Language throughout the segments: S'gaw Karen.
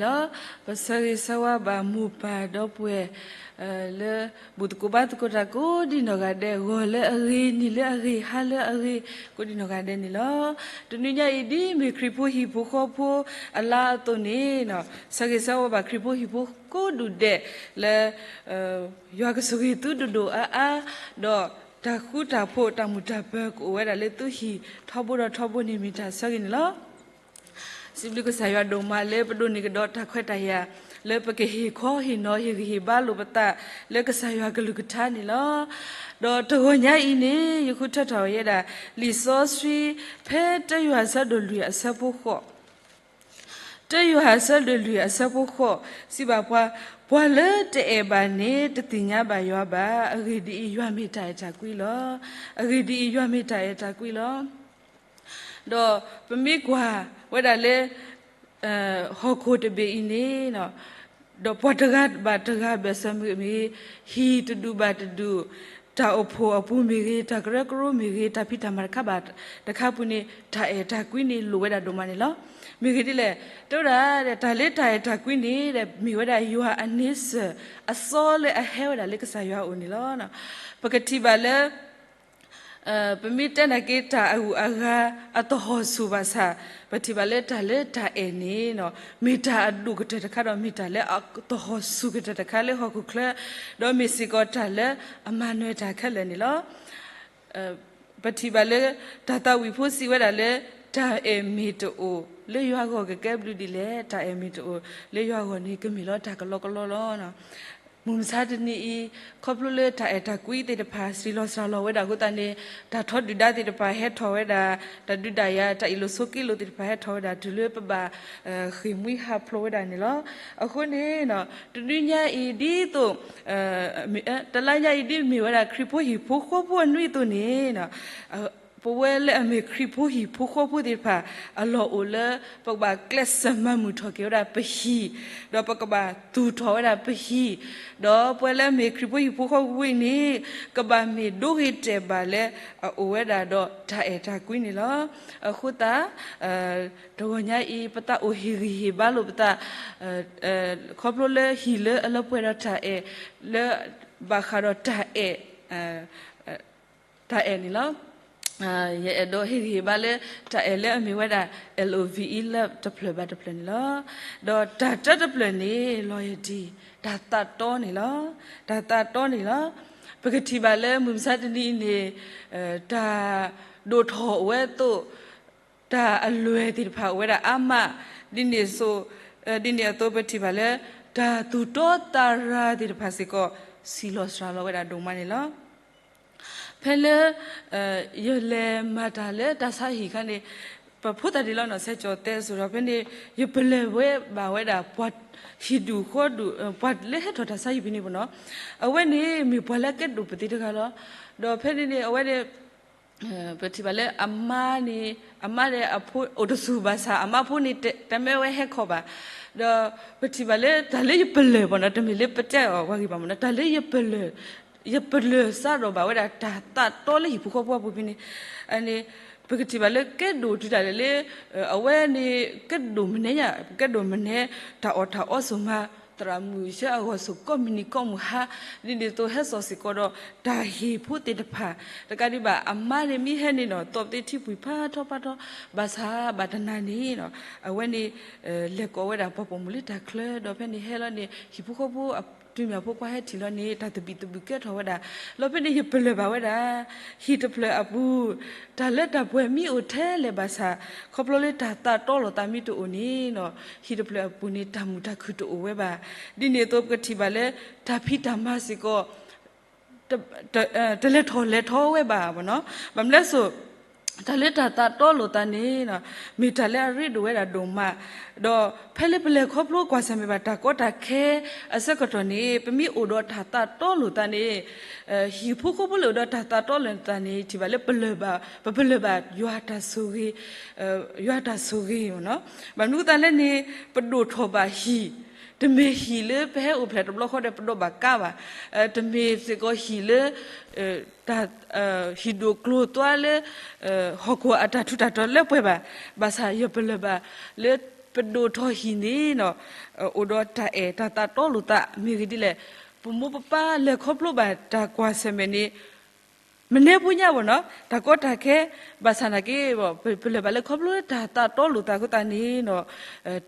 လီၤ. ပဆၢဂ့ၤဆၢဝါဘၣ်မိၢ်ပၢ်ဒီပုၢ်ဝဲၢ် လၢဘူၣ်သကိးဘါသကိးတၢ်ကိးဒံနီၢ်ဂၤဒဲး, ဂီၤလၢအဂ့ၤ, နံၤလၢအဂ့ၤ, ဟါလၢအဂ့ၤ, ကိးဒံနီၢ်ဂၤဒဲးန့ၣ်လီၤ. တနွံညါအံၤ ဒ်မ့ၢ်ခရံာ်ဖိဟံၣ်ဖိဃီဖိအလါအသိးန့ၣ်, ဆၢဂ့ၤဆၢဝါဘၣ်ခရံာ်ဖိဟံၣ်ဖိကိးဒူၣ်ဒဲးလၢ ယွၤကဆိၣ်ဂ့ၤသုဒိၣ်ဒိၣ်အါအါ, ဒီးတၢ်ဃူတၢ်ဖိးတၢ်မုာ်တၢ်ပၢၤကအိၣ်ဝဲဒၣ်လၢသုဟံၣ်ထီဘိဒီးထီဘိန့ၣ် မ့ၢ်တၢ်ဆၢဂ့ၤန့ၣ်လီၤ. စံးဘျုးကစၢ်ယွၤဒိၣ်မးလၢပဒိးန့ၢ်ကဒီးတၢ်ခွဲးတၢ်ယာ် လၢပကဟ့ၣ်ခီဟ့ၣ်နီၤဟ့ၣ်ဂံၢ်ဟ့ၣ်ဘါလိာ်ပသး လၢကစၢ်ယွၤကလုၢ်ကထါန့ၣ်လီၤ. ဒီးတဂီၤညါအံၤန့ၣ် ယဃုထၢထီၣ်ဝဲဒၣ် လံာ်စီဆှံ ဖဲတၢယိၤဟၣ်အဆၢဒိၣ်လွံၢ်အဆၢဖိဃိး တၢယိၤဟၣ်အဆၢဒိၣ်လွံၢ်အဆၢဖိဃိး စံးဘၣ်ပှၤ, ပှၤလၢတအဲၣ်ဘၣ်န့ၣ် တသ့ၣ်ညါဘၣ်ယွၤဘၣ်. အဂ့ၢ်ဒ်အံၤ, ယွၤမ့ၢ်တၢ်အဲၣ်တၢ်ကွံလီၤ. အဂ့ၢ်ဒ်အံၤ, ယွၤမ့ၢ်တၢ်အဲၣ်တၢ်ကွံလီၤ. ဒီးပမ့ၢ်ကွၢ်ဝဲဒၣ်လၢ ဟီၣ်ခိၣ်တဘ့ၣ်အံၤန့ၣ် ဒီးပှၤတဂၤဘၣ်တဂၤဘၢၣ်စၢၤမ့ၢ်ဂ့ၤ, ဟံၣ်တဒူၣ်ဘၣ်တဒူၣ်, တၢ်အိၣ်ဖှိၣ်အပူၤမ့ၢ်ဂ့ၤ, တၢ်ကရၢကရိမ့ၢ်ဂ့ၤ, တၢ်ဖံးတၢ်မၤတခါဘၣ်တခါအပူၤန့ၣ် တၢ်အဲၣ်တၢ်ကွံန့ၣ် လိၣ်ဝဲဒၣ်ဒိၣ်မးန့ၣ်လီၤ. မ့ၢ်ဂ့ၢ်ဒ်လဲၣ်, တဲဝဲဒၣ် တၢ်လၢတၢ်အဲၣ်တၢ်ကွံန့ၣ် မ့ၢ်ဝဲဒၣ်ယွၤအန့ဆၢၣ်အစီလၢအဟဲဝဲဒၣ်လၢကစၢ်ယွၤအအိၣ်န့ၣ်လီၤ. ပကထံၣ်ဘၣ်လၢ ပမ့ၢ်တဲနာ်က့ တၢ်အဂုၤအဂၤအတဟီၣ်ဆူၣ်ဘၣ်ဆၣ်, ပထံၣ်ဘၣ်လၢတၢ်လၢတၢ်အဲၣ်န့ၣ် မ့ၢ်တၢ်အဒိၣ်ကတၢၢ်တခါဒီး မ့ၢ်တၢ်လၢအတဟီၣ်ဆူၣ်ကတၢၢ်တခါလၢဟီၣ်ခိၣ်ချၢ, ဒီးမ့ၢ်စ့ၢ်ကီးတၢ်လၢအမၤနၢၤတၢ်ခဲလၢာ်န့ၣ်လီၤ. ပထံၣ်ဘၣ်လၢ တၢ်သးဝံၣ်ဖိစံးဝဲဒၣ်လၢ တၢ်အဲၣ်မ့ၢ်တအိၣ်လၢယွၤဂီၢ်ကကဲဘျုးဒ်လဲၣ်, တၢ်အဲၣ်မ့ၢ်တအိၣ်လၢယွၤဂီၢ်န့ၣ် ကမ့ၢ်လီၤတၢ်ကလီကလီလီၤ. မုၢ်မဆါတနံၤအံၤ ခီဖျိလၢတၢ်အဲၣ်တၢ်ကွံသ့ၣ်တဖၣ် စံးလီၤစှၤလီၤဝဲဒၣ်အဃိသတးန့ၣ် တၢ်ထီဒုၣ်ဒါသ့ၣ်တဖၣ်ဟဲထီၣ်ဝဲဒၣ်, တၢ်ဒုးတၢ်ယၤ တၢ်အ့ၣ်လိာ်ဆိးက့လိာ်သ့ၣ်တဖၣ်ဟဲထီၣ်ဝဲဒၣ် တုၤလၢပဘၣ် ဃ့ၢ်မှံဟးဖျိးဝဲဒၣ်န့ၣ်လီၤ. အဃိန့ၣ် တနွံညါအံၤဒ်သိး တလါညါအံၤဒ်မ့ၢ်ဝဲဒၣ် ခရံာ်ဖိဟံၣ်ဖိဃီဖိအနွံအသိးန့ၣ် ပဝဲလၢအမ့ၢ်ခရံာ်ဖိဟံၣ်ဖိဃီဖိသ့ၣ်တဖၣ် အလီၢ်အိၣ်လၢ ပကဘၣ်ကျဲးစၢးမၤမုာ်ထီၣ်က့ၤဝဲဒၣ်ပဟံၣ်, ဒီးပကဘၣ်သူၣ်ထီၣ်ဝဲဒၣ်ပဟံၣ်, ဒီးပဝဲလၢအမ့ၢ်ခရံာ်ဖိဟံၣ်ဖိဃီဖိအံၤန့ၣ် ကဘၣ်မ့ၢ်ဒိဂ့ၤတဲာ်ဘၣ်လၢအအိၣ်ဝဲဒၣ်ဒီးတၢ်အဲၣ်တၢ်ကွံန့ၣ်လီၤ. အဃိသတး တဂီၤညါအံၤ ပသးအိၣ်ဟ့ၣ်ဂံၢ်ဟ့ၣ်ဘါလိာ်ပသး ခီဖျိလၢဟံၣ်လၢအလၢပှဲၤဒီးတၢ်အဲၣ် လၢဘၣ်ဃးဒီးတၢ်အဲၣ် တၢ်အဲၣ်န့ၣ်လီၤ. ယအဲၣ်ဒိးဟ့ၣ်ဂံၢ်ဟ့ၣ်ဘါလၢ တၢ်အဲၣ်လၢအမ့ၢ်ဝဲဒၣ် L O V E love တဖျၢၣ်ဘၣ်တဖျၢၣ်န့ၣ်လီၤ. ဒီးတၢ်တၢတဖျၢၣ်န့ၣ် loyalty တၢ်သးတီန့ၣ်လီၤ. တၢ်သးတီန့ၣ်လီၤ. ပကထံၣ်ဘၣ်လၢမုၢ်မဆါတနံၤအံၤန့ၣ် တၢ်ဒိၣ်ထီၣ်အိၣ်ဝဲအသိး တၢ်အလွဲၢ်သ့ၣ်တဖၣ်အိၣ်ဝဲဒၣ်အါမး, ဒ်န့ၣ်အသိး ဒ်န့ၣ်အသိးပထံၣ်ဘၣ်လၢ တၢ်သူၣ်တီသးရၤသ့ၣ်တဖၣ်စ့ၢ်ကီး စံးလီၤစှၤလီၤဝဲဒၣ်ဒိၣ်မးန့ၣ်လီၤ. ဖဲလၢ ယလဲၤမၤတၢ်လၢတၢ်ဆါဟံၣ်အခါန့ၣ် ပဖိသၣ်ဒံးလီၤနီၤ ဆဲးကၠီၤတဲစိၤဒီး ဖဲန့ၣ် ယပလၢၢ်ဝဲဘၣ်ဝဲဒၣ် ပှၤဟံၣ်ဒူၣ်ဃီဒူၣ် ပှၤလၢဟဲထီၣ်တၢ်ဆါဟံၣ်ဖဲန့ၣ်ပနီၤ အဝဲန့ၣ်မ့ၢ်ပှၤလၢအကဲဒိၣ်ပသ့တဂၤလီၤ. ဒီးဖဲန့ၣ်န့ၣ် အဝဲန့ၣ် ပထံၣ်ဘၣ်လၢအမါန့ၣ် အမါဒီးအဖိအိၣ်တဆူၣ်ဘၣ်ဆၣ် အမါဖိန့ၣ် တမ့ၢ်ဝဲဟဲခီၣ်ဘၣ်. ဒီးပထံၣ်ဘၣ်လၢတၢ်လၢယပလၢၢ်ပနီၤ တမ့ၢ်လၢပတဲအီၤဝဲဂ့ၤဘၣ်မနီၤ တၢ်လၢယပလၢၢ် ယပလၢၢ်စးထီၣ်ဘၣ်ဝဲဒၣ်တၢ်သးတီလၢဟံၣ်ဖိဃီဖိအပူၤဖဲန့ၣ် အန့ၣ် ပကထံၣ်ဘၣ်လၢကဲဒိၣ်တုၤဒၣ်လဲာ်လၢ အဝဲန့ၣ် ကဲဒိၣ်မနုၤညါ ကဲဒိၣ်မနုၤ တၢ်အီၣ်တၢ်အီစိၤမၤ သရၣ်မုၣ်ဆၢအဂီၢ်စိၤကိးမုၢ်နံၤကိးမုၢ်ဟါ ဒ်န့ၣ်အသိးဟဲစိာ်စ့ၢ်ကီးဒီး တၢ်ဟ့ၣ်ဖိသ့ၣ်တဖၣ် တကးဒံးဘၣ် အမါန့ၣ်မ့ၢ်ဟဲန့ၣ်နီၤ သီၣ်သ့ၣ်ထံပှံၤဖးထီဖးထီ ဘၣ်ဆၣ်ဘၣ်တနၤန့ၣ်နီၤ အဝဲန့ၣ် လဲၤကိးဝဲဒၣ်ပှၤပိာ်မုၣ်လၢတၢ်ချၢ ဒီးဖဲန့ၣ်ဟဲလီၤန့ၣ် ဟံၣ်ဖိဃီဖိ တုၤမ့ၢ်အဖိခွါဟဲထံၣ်လီၤန့ၣ် တၢ်သဘံၣ်သဘုၣ်ကဲထီၣ်ဝဲဒၣ် လီၤဖဲန့ၣ်ယပလၢၢ်ဘၣ်ဝဲဒၣ် ဟံၣ်တဖျၢၣ်အပူၤ တၢ်လၢတၢ်ပှဲၤမ့ၢ်အိၣ်ထဲလဲၣ်ဘၣ်ဆၣ် ခီဖျိလၢတၢ်သးတီလိာ်သးမ့ၢ်တအိၣ်န့ၣ်နီၤ ဟံၣ်တဖျၢၣ်အပူၤန့ၣ် တၢ်မုာ်တၢ်ခုၣ်တအိၣ်ဝဲဘၣ်. ဒ်န့ၣ်အသိးပကထံၣ်ဘၣ်လၢ တၢ်ဖံးတၢ်မၤစ့ၢ်ကီး တ တလဲၤထီၣ်လဲၤထီဝဲဘၣ်နီၤ ဘၣ်မနုၤလဲၣ်စိ တၢ်လၢတၢ်သးတီလိာ်သးန့ၣ် မ့ၢ်တၢ်လၢအရ့ဒိၣ်ဝဲဒၣ်ဒိၣ်မး ဒီးဖဲလၢပလဲၤခီဖျိကွၢ်ဆၢၣ်မဲာ်ဘၣ်တၢ်ကီတၢ်ခဲအဆၢကတီၢ်န့ၣ် ပမ့ၢ်အိၣ်ဒီးတၢ်သးတီလိာ်သးန့ၣ် ဟံၣ်ဖိဃီဖိလၢအိၣ်ဒီးတၢ်သးတီလိာ်သးန့ၣ် ထံၣ်ဘၣ်လၢပလၢၢ်ဘၣ် ပပလၢၢ်ဘၣ်ယွၤတၢ်ဆိၣ်ဂ့ၤ ယွၤတၢ်ဆိၣ်ဂ့ၤနီၤ ဘၣ်မနုၤအဃိသတးလဲၣ်န့ၣ် ပဒိၣ်ထီၣ်ဘၣ်ဟံၣ် တမ့ၢ်ဟံၣ်လၢပဟဲအိၣ်ဖျဲၣ်တဘျီဃီဒီးပဒိးဘၣ်ကါဘၣ်, တမ့ၢ်စ့ၢ်ကီးဟံၣ်လၢ ဟံၣ်ဒိၣ်ကျိၤသွါလၢ ဟီၣ်ခိၣ်အတၢ်ထူးတၢ်တီၤလၢပှဲၤဘၣ်, ဘၣ်ဆၣ်ယပလၢၢ်ဘၣ်လၢ ပဒိၣ်ထီၣ်ဟံၣ်န့ၣ် အိၣ်ဒီးတၢ်အဲၣ်တၢ်သးတီလိာ်သး မ့ၢ်ဂ့ၢ်ဒ်လဲၣ်. ပမိၢ်ပပၢ်လဲၤခီဖျိဘၣ်တၢ်ကွၢ်ဆၢၣ်မဲာ်န့ၣ် မနုၤဖိညါဘၣ်နီၤ တၢ်ကီတၢ်ခဲ ဘၣ်ဆၣ်နာ်က့ ပလဲၤဘၣ်လၢခီဖျိတၢ်သးတီလိာ်သးအဃိသတးန့ၣ်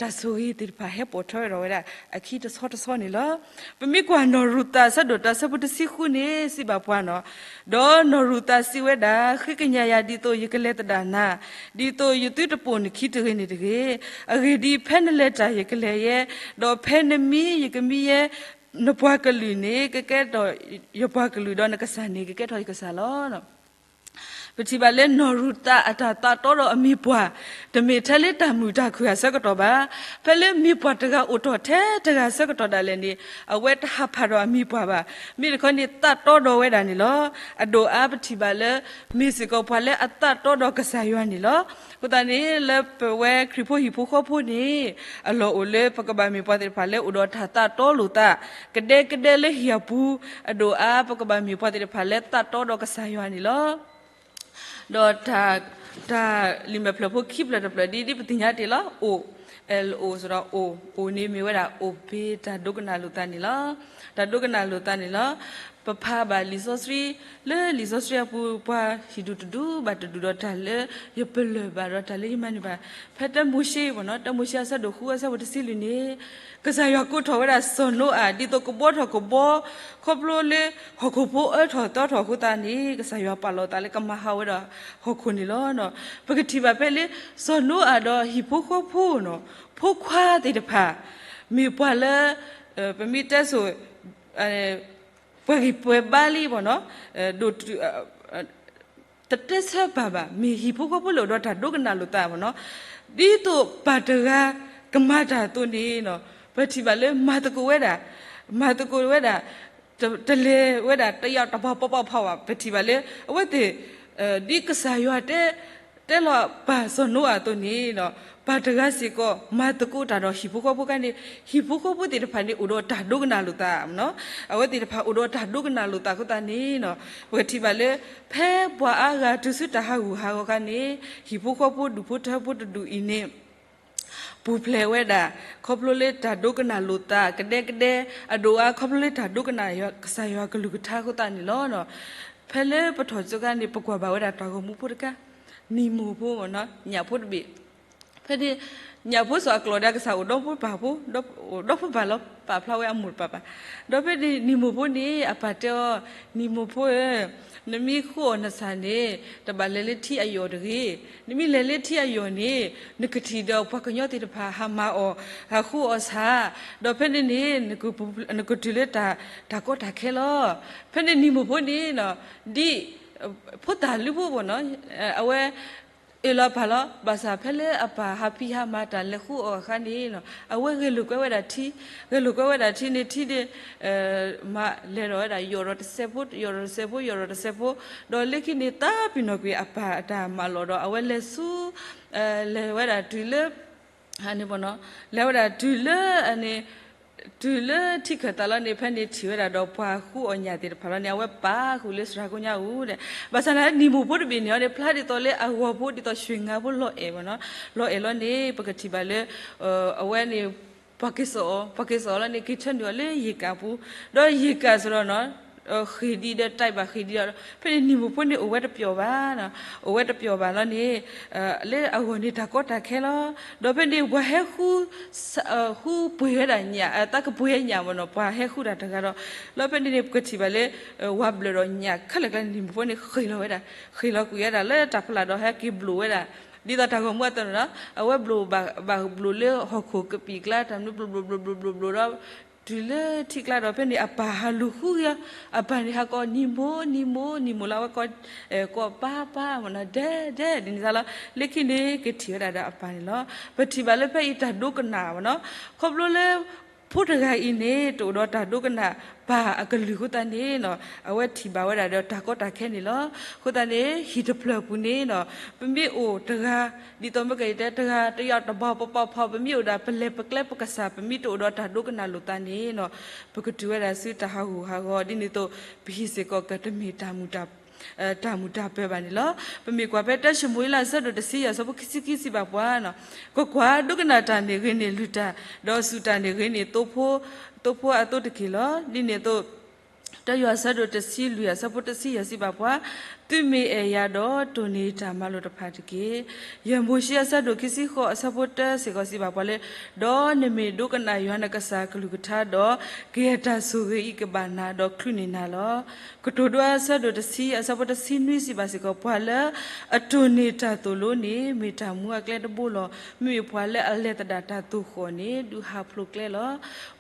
တၢ်ဆိၣ်ဂ့ၤသ့ၣ်တဖၣ်ဟဲပိာ်ထွဲဝဲဒီးဝဲဒၣ် အခံတဆီတဆီန့ၣ်လီၤ. ပမ့ၢ်ကွၢ်နီၢ်ရူၤသးအဆၢဒိၣ်တၢအဆၢဖိတဆံဃုန့ၣ် စံးဘၣ်ပှၤနီၤ, ဒီးနီၢ်ရူၤသးစံးဝဲဒၣ်, ဃ့ကညးယၤဒ်သိးယကလဲၤသဒၣ်နၤ, ဒ်သိးယသုတပိာ်နခံတဂ့ၤန့ၣ်တဂ့ၤ. အဂ့ၢ်ဒ်အံၤ, ဖဲနလဲၤတၢ်ယကလဲၤယဲ, ဒီးဖဲနမံယကမံယဲ, နပှၤကလုာ်န့ၣ် ကကဲထီၣ်ယပှၤကလုာ်, ဒီးနကစၢ်န့ၣ် ကကဲထီၣ်ယကစၢ်လီၤ. ပထံၣ်ဘၣ်လၢနီၢ်ရူၤသးအတၢ်သးတီဒီးအမံၤပှၢ်, တမ့ၢ်ထဲလၢတၢ်မုာ်တၢ်ခုၣ်အဆၢကတီၢ်ဘၣ်. ဖဲလၢမံၤပှၢ်တဂၤအိၣ်ထီၣ်ထဲတဂၤအဆၢကတီၢ်ဒၣ်လဲာ်န့ၣ် အဝဲတဟးဖးဒီးအမံၤပှၢ်ဘၣ်. မ့ၢ်တခီန့ၣ် သးတီဒီးဝဲဒၣ်န့ၣ်လီၤ. အဒိၣ်အါပထံၣ်ဘၣ်လၢ မ့ၢ်စ့ၢ်ကီးပှၤလၢအသးတီဒီးကစၢ်ယွၤန့ၣ်လီၤ. အဃိသတးန့ၣ် လၢပဝဲခရံာ်ဖိဟံၣ်ဖိဃီဖိန့ၣ် အလီၢ်အိၣ်လၢပကဘၣ်မ့ၢ်ပှၤသ့ၣ်တဖၣ်လၢအိၣ်ဒီးတၢ်သးတီလိာ်သး ကဒဲကဒဲလၢဟံၣ်အပူၤ, အဒိၣ်အါပကဘၣ်မ့ၢ်ပှၤသ့ၣ်တဖၣ်လၢသးတီဒီးကစၢ်ယွၤန့ၣ်လီၤ. ဒီးတၢ်လံာ်မဲာ်ဖျၢၣ်ဖိခံဖျၢၣ်တဖျၢၣ်ဒ် ဒ်ပသ့ၣ်ညါတ့ၢ်လီၤ. အိၣ်, အိၣ်စ့ၢ်ဒီးအိၣ်, အိၣ်န့ၣ်မ့ၢ်ဝဲဒၣ်အိၣ်ဘှံးတၢ်ဒိကနၣ်လိာ်သးန့ၣ်လီၤ. တၢ်ဒိကနၣ်လိာ်သးန့ၣ်လီၤ. ပဖးဘၣ်လံာ်စီဆှံ, လၢလံာ်စီဆှံအပူၤ ပှၤဟံၣ်ဒူၣ်တဒူဘၣ်တဒူၣ်ဒီးတၢ်လၢယပလၢၢ်ဘၣ်ဒီးတၢ်လၢယမၤန့ၢ်ဘၣ်, ဖဲတၢမိၤၡ့ပနီၤ, တၢမိၤၡ့အဆၢဒိၣ်ဃုအဆၢဖိတဆံလွံၢ်န့ၣ် ကစၢ်ယွၤကိးထီၣ်ဝဲဒၣ်စီၤနိအၤ ဒ်သိးကဘှီထီၣ်ကဘှီ ခီဖျိလၢဟီၣ်ခိၣ်ဖိအၢထီၣ်သီထီၣ်အဃိသတးန့ၣ် ကစၢ်ယွၤပာ်လီၤသးလၢကမၤဟးဝဲဒၣ်ဟီၣ်ခိၣ်န့ၣ်လီၤ. ပကထံၣ်ဘၣ်ဖဲလၢ စီၤနိအၤဒီးဟံၣ်ဖိဃီဖိနီၤ, ဖိခွါသ့ၣ်တဖၣ် မ့ၢ်ပှၤလၢ ပမ့ၢ်တဲဆိ ပှဲၤဂံၢ်ပှဲၤဘါလံမ့ၢ်နီၤ, တတဲဆၢပၢ်ဘၣ်, မ့ၢ်ဟံၣ်ဖိဃီဖိလၢအိၣ်ဒီးတၢ်ဒိကနၣ်လိာ်သးမ့ၢ်နီၤ, ဒ်သိးပၢ်တဂၤကမၤတၢ်အသိးန့ၣ်နီၤ, ပထံၣ်ဘၣ်လၢမၤသကိးဝဲဒၣ်, မၤသကိးဝဲဒၣ်, တလဲၤဝဲဒၣ်တယီတဘီပီပီဖီဘၣ်, ပထံၣ်ဘၣ်လၢ အဝဲသ့ၣ် ဒ်ကစၢ်ယွၤတဲ တဲလီၤပၢ်စီၤနိအၤအသိးန့ၣ်နီၤ, ပၢ်တဂၤစ့ၢ်ကီး မၤသကိးတၢ်ဒီးဟံၣ်ဖိဃီဖိအခါန့ၣ်, ဟံၣ်ဖိဃီဖိသ့ၣ်တဖၣ်န့ၣ် အိၣ်ဒီးတၢ်ဒိကနၣ်လိာ်သးမ့ၢ်နီၤ, အဝဲသ့ၣ်တဖၣ်အိၣ်ဒီးတၢ်ဒိကနၣ်လိာ်သးအဃိသတးန့ၣ်နီၤ, ပကထံၣ်ဘၣ်လၢ ဖဲပှၤအါဂၤတုၤဆူတၢ်ဟးဂူာ်ဟးဂီၤအခါန့ၣ် ဟံၣ်ဖိဃီဖိဒူၣ်ဖိထၢဖိတဒူၣ်အံၤန့ၣ် ပူၤဖျဲးဝဲဒၣ် ခီဖျိလၢတၢ်ဒိကနၣ်လိာ်သးကဒဲကဒဲ, အဒိၣ်အါခီဖျိလၢတၢ်ဒိကနၣ်ကစၢ်ယွၤကလုၢ်ကထါအဃိသတးန့ၣ်လီၤ. ဖဲလၢပထီၣ်ကၠိခါန့ၣ် ပကွၢ်ဘၣ်ဝဲဒၣ်တၢ်ဂီၤမူဖိတခါ, နံၤမိၢ်ဖိမ့ၢ်နီၤ, ညၣ်ဖိတဘ့ၣ်, ဖဲန့ၣ် ညၣ်ဖိစီၤအကျိၤဒီးကစၢ်အိၣ်ဒီဖိပၢ်ဖိ, အိၣ်ဒီဖိပၢ်လီၤ ပာ်ဖျါဝဲအမိၢ်တပၢ်ဘၣ်, ဒီးဖဲန့ၣ် နံၤမိၢ်ဖိန့ၣ် အပၢ်တဲအီၤ, နံၤမိၢ်ဖိဧၢ, နမ့ၢ်ဃုအီၣ်နသၣ်န့ၣ် တဘၣ်လဲၤလၢထံအယီၢ်တဂ့ၤ, နမ့ၢ်လဲၤလၢထံအယီၢ်န့ၣ် နကထံၣ်ဒီးပှၤကညီသ့ၣ်တဖၣ် ဟးမၤအီၣ် ဟးဃုအီၣ်ဆၣ်, ဒီးဖဲန့ၣ်န့ၣ် နကတုၤလၢတၢ်ကီတၢ်ခဲလီၤ. ဖဲန့ၣ်နံၤမိၢ်ဖိန့ၣ်နီၤ, ဒ် ဖိသၣ်လုဖိမ့ၢ်နီၤ, အဝဲ အၢၣ်လီၤပာ်လီၤ, ဘၣ်ဆၣ်ဖဲလၢအပၢ်ဟးဖံးဟးမၤတၢ်လဲၤဃုအီၣ်အခါန့ၣ်နီၤ, အဝဲဂဲၤလိာ်ကွဲဝဲဒၣ်ထံ, ဂဲၤလိာ်ကွဲဝဲဒၣ်ထံန့ၣ်ထံန့ၣ် မၤလဲၤဒီးဝဲဒၣ် ယီၢ်ဒီးတစဲးဖိ ယီၢ်ဒီးတစဲးဖိ ယီၢ်ဒီးတစဲးဖိ, ဒီးလၢခံန့ၣ် သးပ့ၤနီၣ်ကွံာ်အပၢ်အတၢ်မၤလီၢ်ဒီး အဝဲလဲၤဆူ လဲၤဝဲဒၣ်တုၤလၢ လဲၤဝဲဒၣ်တုၤလၢန့ၣ် တုၤလၢထံခၢၣ်သးလီၤန့ၣ် ဖဲန့ၣ်ထံၣ်ဝဲဒၣ်ဒီးပှၤဃုအီၣ်ညၣ်သ့ၣ်တဖၣ်လီၤန့ၣ် အဝဲပာ်ဃုာ်လၢစှၤကိညါအူဒဲး, ဘၣ်ဆၣ်န့ၣ်နံၤမိၢ်ဖိတဘ့ၣ်န့ၣ်အီၤန့ၣ် ဖျါဒ်သိးလၢအဂီၤဖိဒ်သိး ရွှေငါဖိ လီၤအဲၣ်မ့ၢ်နီၤ, လီၤအဲၣ်လီၤန့ၣ် ပကထံၣ်ဘၣ်လၢ အဝဲန့ၣ် ပှၤက့ၤစိာ်အီၤ ပှၤက့ၤစိာ်အီၤလီၤန့ၣ် က့ၤဆၢနုာ်အီၤလၢယ့ၣ်ကၣ်ပူၤ, ဒီးယ့ၣ်ကၣ်စ့ၢ်ဒီးနီၤ ဃ့ၢ်ဒံးဒီးတၢ်ဘၣ်ဃ့ၢ်ဒံးဒီး ဖဲန့ၣ်နံၤမိၢ်ဖိန့ၣ်အိၣ်ဝဲတပျီၢ်ဘၣ်, အိၣ်ဝဲတပျီၢ်ဘၣ်လီၤန့ၣ် လၢအဂီၢ်န့ၣ်တၢ်ကီတၢ်ခဲလီၤ. ဒီးဖဲန့ၣ်ပှၤဟဲဃု ဃုပှ့ၤဝဲဒၣ်ညၣ် သးကပှ့ၤညၣ်မ့ၢ်နီၤ ပှၤဟဲဃုတၢ်တဂၤဒီး လီၤဖဲန့ၣ်န့ၣ် ပကထံၣ်ဘၣ်လၢ ဝၤဘျၢၣ်ဒီးညၣ်ခဲလၢာ်ကျါန့ၣ် နံၤမိၢ်ဖိန့ၣ်ဃ့ၢ်လီၤဝဲဒၣ်, ဃ့ၢ်လီၤကွံာ်ဝဲဒၣ်လၢတၢ်ဖီလာ်ဒီးဟဲက့ၤဘျိးဝဲဒၣ် ဒ်သိးတၢ်ဂီၤမူအသိးန့ၣ်လီၤ. အဝဲဘျိးဘၣ်ဘျိးလၢဟီၣ်ခိၣ်ကပံာ်ကျါ တၢ်မနုၤဘျိးဘျိးဘျိးဘျိးဘျိးဘျိးဒီး တုၤလၢထံကျါဒီး ဖဲန့ၣ်အပၢ်ဟးလူၤဃုအီၤ, အပၢ်န့ၣ်ဟးကိး နံၤမိၢ် နံၤမိၢ် နံၤမိၢ်လၢအဝဲကိး ကိးပၢ်ပၢ်မ့ၢ်နီၤ ဒဲဒဲဒ်န့ၣ်လီၤ. လၢခံန့ၣ်ကထံၣ်ဝဲဒၣ်ဒီးအပၢ်န့ၣ်လီၤ. ပထံၣ်ဘၣ်လၢဖဲအံၤတၢ်ဒိကနၣ်မ့ၢ်နီၤ ခီဖျိလၢ ဖိတဂၤအံၤန့ၣ် တအိၣ်ဒီးတၢ်ဒိကနၣ်ပၢ်အကလုၢ်အဃိသတးန့ၣ်နီၤ အဝဲထံၣ်ဘၣ်ဝဲဒၣ်ဒီးတၢ်ကီတၢ်ခဲန့ၣ်လီၤ. အဃိသတးန့ၣ် ဟံၣ်တဖျၢၣ်ပူၤန့ၣ်နီၤ ပမ့ၢ်အိၣ်တဂၤ ဒ်သိးမ့ၢ်ကယတဲတဂၤ တယီတဘီပပီဖီ ပမ့ၢ်အိၣ်ဒၣ်ပလဲၤပကျဲပကစၢ် ပမ့ၢ်တအိၣ်ဒီးတၢ်ဒိကနၣ်လိာ်သးန့ၣ်နီၤ ပကတုၤဝဲဒၣ်ဆူတၢ်ဟးဂူာ်ဟးဂီၤ ဒ်န့ၣ်အသိး ပဟံၣ်စ့ၢ်ကီးကတမ့ၢ်တၢ်မုာ်တၢ် တၢ်မုာ်တၢ်ပၢၤဘၣ်န့ၣ်လီၤ. ပမ့ၢ်ကွၢ်ဖဲတၢၡမူၤအ့လးအဆၢဒိၣ်တဆံယဲၢ်အဆၢဖိခံဆံခံစံးဘၣ်ပှၤ, ကွၢ်ကွၢ်, ဒိကနၣ်တၢ်န့ၣ်ဂ့ၤန့ၢ်လုၢ်တၢ်, ဒီးစူၢ်တၢ်န့ၣ်ဂ့ၤန့ၢ်သိဖိ, သိဖိအသိတက့ၢ်လီၤ. ဒ်န့ၣ်အသိး တၢယိၤဟၣ်အဆၢဒိၣ်တဆံလွံၢ်အဆၢဖိတဆံယဲၢ်စံးဘၣ်ပှၤ, သုမ့ၢ်အဲၣ်ယၤဒီးတိၢ်န့ၢ်တၢ်မၤလိာ်တဖၣ်တက့ၢ်. ယဲၢ်မိၤၡ့အဆၢဒိၣ်ခံဆံဃိးအဆၢဖိတၢစ့ၢ်ကီးစံးဘၣ်ပှၤလၢ ဒီးနမ့ၢ်ဒိကနၣ်ယွၤနကစၢ်အကလုၢ်ကထါဒီး ကယဲၢ်တၢ်ဆိၣ်ဂ့ၤအံၤကဘၣ်နၤဒီးချုးန့ၢ်နၤလီၤ. ကတိၤဒိအဆၢဒိၣ်တဆံအဆၢဖိတဆံနွံစံးဘၣ်စ့ၢ်ကီးပှၤလၢ အတိၢ်န့ၢ်တၢ်သိၣ်လိန့ၣ် မ့ၢ်တၢ်မူအကျဲတဘိလီၤ. မ့မ့ၢ်ပှၤလၢအလဲၤသဒၣ်တၢ်သိၣ်ဃီၣ်န့ၣ် ဒုးဟးဖျိးကျဲလီၤ.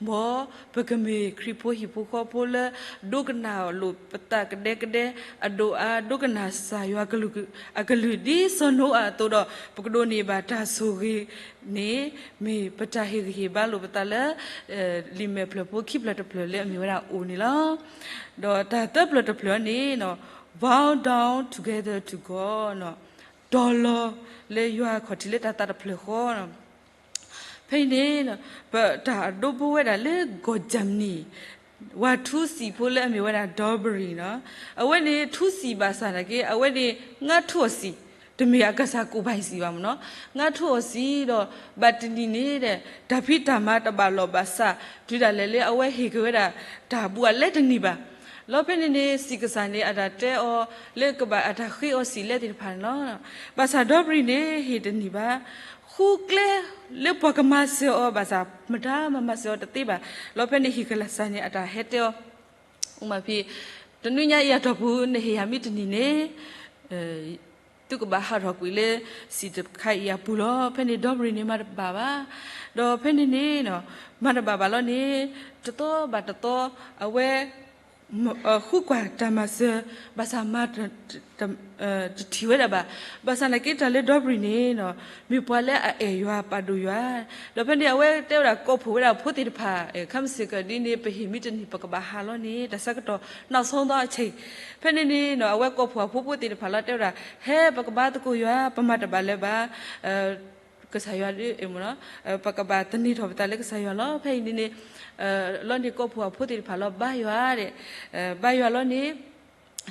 မ်ပကမ့ၢ်ခရံာ်ဖိဟံၣ်ဖိဃီဖိလၢ ဒိကနၣ်လိာ်ပသးကဒဲကဒဲ, အဒိၣ်အါဒိကနၣ်ကစၢ်ယွၤအကလုၢ်ဒ်စီၤနိအၤအသိးဒီး ပကဒိးန့ၢ်ဘၣ်တၢ်ဆိၣ်ဂ့ၤန့ၣ် မ့ၢ်ပတၢ်ဟ့ၣ်ဂံၢ်ဟ့ၣ်ဘါလိာ်ပသးလၢ လံာ်မဲာ်ဖျၢၣ်ဖိခံဖျၢၣ်တဖျၢၣ်လၢအမ့ၢ်ဝဲဒၣ်အိၣ်န့ၣ်လီၤ. ဒီးတၢ်သၢဖျၢၣ်တဖျၢၣ်န့ၣ် bow down together to God, တီၤလီၤလၢယွၤအခီၣ်ထံးလၢတၢ်သးတဖျၢၣ်ဃီ ဖဲအံၤန့ၣ် ပတၢ်ဒိဖိဝဲဒၣ်လၢကီၢ် Germany ဝၤထူစံာ်ဖိလၢအမ့ၢ်ဝဲဒၣ် Dobrindt နီၤ, အဝဲန့ၣ်ထူစံာ်ဘၣ်ဆၣ်သနာ်က့ အဝဲန့ၣ် ငါထူအီၤစံာ်, တမ့ၢ်အကစၢ်ကိးဘၣ်စံာ်ဘၣ်မ့ၢ်နီၤ, ငါထူအီၤစံာ်ဒီး ဘၣ်တနံၤန့ၣ်ဒီး တၢ်ဖံးတၢ်မၤတဘၣ်လိာ်ဘၣ်စး တုၤဒၣ်လဲာ်လၢအဝဲဟ့ၣ်က့ၤဝဲဒၣ် တၢ်ဘူးအလဲတနံၤဘၣ်. လီၤဖဲန့ၣ်န့ၣ် စံးကစၢ်န့ၣ် အတၢ်တဲအီၤ လၢကဘၣ်အတၢ်ဃ့အီၤစံာ်လဲသ့ၣ်တဖၣ်န့ၣ်လီၤ. ဘၣ်ဆၣ် Dobrindt န့ၣ် ဟ့ၣ်တနံၤဘၣ် ဃုကျဲလၢပှၤကမၤစၢၤအီၤဘၣ်ဆၣ် မတၤမၤမၤစၢၤအီၤတသ့ဘၣ်. လီၤဖဲန့ၣ် ဟ့ၣ်ကစၢ်န့ၣ် အတၢ်ဟဲတဲအီၤ, အိၣ်မးဖဲ တနွံညါအံၤအတီၢ်ပူၤ နဟ့ၣ်ယၤမ့ၢ်တနံၤန့ၣ် သုကဘၣ်ဟးထီၣ်ကွံာ်လၢ စံာ်တခါအံၤအပူၤလီၤ. ဖဲန့ၣ် Dobrindt န့ၣ် မၤတဘၣ်ဘၣ်. ဒီးဖဲန့ၣ်န့ၣ် မၤတဘၣ်ဘၣ်လီၤန့ၣ် တသီဘၣ်တသီ အဝဲ ဃုကွၢ်တၢ်မၤစၢၤ ဘၣ်ဆၣ်မၤ တထံၣ်ဝဲဒၣ်ဘၣ်. ဘၣ်ဆၣ်သနာ်က့ တၢ်လၢ Dobrindt န့ၣ် မ့ၢ်ပှၤလၢအအဲၣ်ယွၤပာ်ဒိၣ်ယွၤ, ဒီးဖဲန့ၣ် အဝဲတဲဝဲဒၣ်ကိးဖှိၣ်ဝဲဒၣ်ဖိသ့ၣ်တဖၣ် ခါမ့ၢ်စ့ၢ်ကီးဒ်န့ၣ် ပဟ့ၣ်မ့ၢ်တနံၤ ပကဘၣ်ဟးလီၤန့ၣ် တၢ်ဆၢကတီၢ် နောက်ဆုံးသောအချိန် ဖဲန့ၣ်န့ၣ် အဝဲကိးဖှိၣ်အဖိဖိသ့ၣ်တဖၣ်လီၤ တဲဝဲဒၣ် ဟဲပကဘါသကိးယွၤ ပမၤတဘၣ်လၢၤဘၣ် ကစၢ်ယွၤ ပကဘၣ်သန့ၤထီၣ်ပသးလၢကစၢ်ယွၤလီၤ. ဖဲအံၤန့ၣ်န့ၣ် လီၤန့ၣ် ကိးဖှိၣ်အဖိသ့ၣ်တဖၣ်လီၤ ဘါယွၤဒီး ဘါယွၤလီၤန့ၣ်